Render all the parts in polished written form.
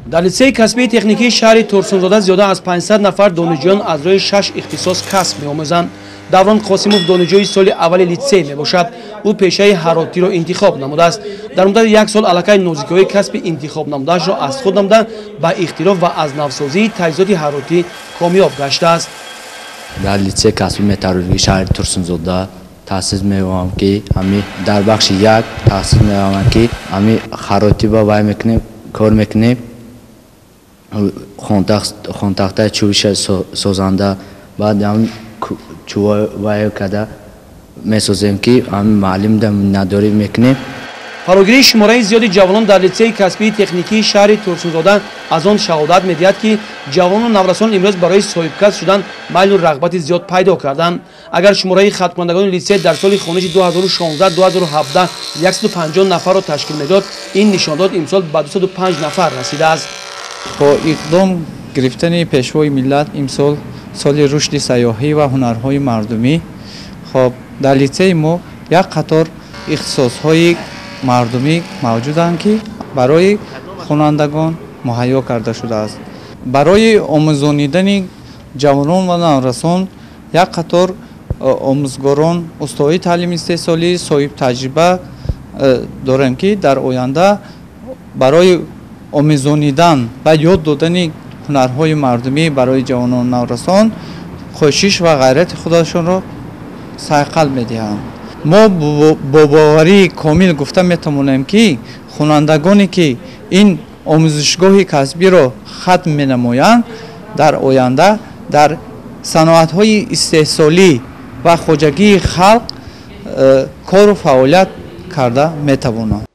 Дар литсеи касбии техникии шаҳри Турсунзода зиёда аз 500 нафар донишҷӯён аз рӯи 6 ихтисос касб меомӯзанд. Даврон Қосимов донишҷӯи соли аввали литсей мебошад. Ӯ пешаи ҳаротиро интихоб намудааст. Дар муддати як сол аллакай нозикиҳои касби интихоб намудаашро аз худ намуда, ба ихтироъ ва аз навсозии таҷҳизоти ҳаротӣ комёб гаштааст. Дар литсеи касбии металлургии шаҳри Турсунзода таҳсил меёбам, ки ҳами дар бахши як таҳсил меёбам, ки ҳами ҳаротӣ ба вай мекунем, кор мекунем, хонтахтаи чӯбиша созанда, баъд ҳам чӯба вай карда месозем, ки ҳами муаллимда миннатдорӣ мекунем. Фарогирии шумораи зиёди ҷавонон дар литсеи касбии техникии шаҳри Турсунзода аз он шаҳодат медиҳад, ки ҷавону наврасон имрӯз барои соҳибкасб шудан майлу рағбати зиёд пайдо карданд. Агар шумораи хатмкунандагони литсей дар соли хониши 2016-2017 150 нафарро ташкил медод, ин нишондод имсол ба 205 нафар расидааст. Бо иқдом гирифтани Пешвои миллат имсол соли рушди сайёҳӣ ва ҳунарҳои мардумӣ, хоб, дар литсеи мо як қатор ихтисосҳои мардумӣ мавҷуданд, ки барои хонандагон муҳайё карда шудааст. Барои омӯзонидани ҷавонон ва наврасон як қатор омӯзгорон, устоҳои таълими истеҳсолӣ соҳибтаҷриба дорем, ки дар оянда барои омӯзонидан ва ёд додани ҳунарҳои мардумӣ барои ҷавонон наврасон кӯшиш ва ғайрати худашонро сайқал медиҳанд. Мо бо боварии комил гуфта метавонем, ки хонандагоне, ки ин омӯзишгоҳи касбиро хатм менамоянд, дар оянда дар саноатҳои истеҳсолӣ ва хоҷагии халқ кору фаъолият карда метавонанд.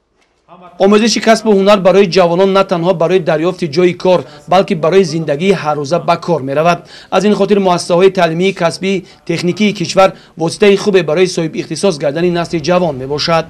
Омӯзиши касбу ҳунар барои ҷавонон на танҳо барои дарёфти ҷойи кор, балки барои зиндагии ҳаррӯза ба кор меравад. Аз ин хотир муассисаҳои таълимии касбии техникии кишвар воситаи хубе барои соҳибихтисос гардани насли ҷавон мебошад.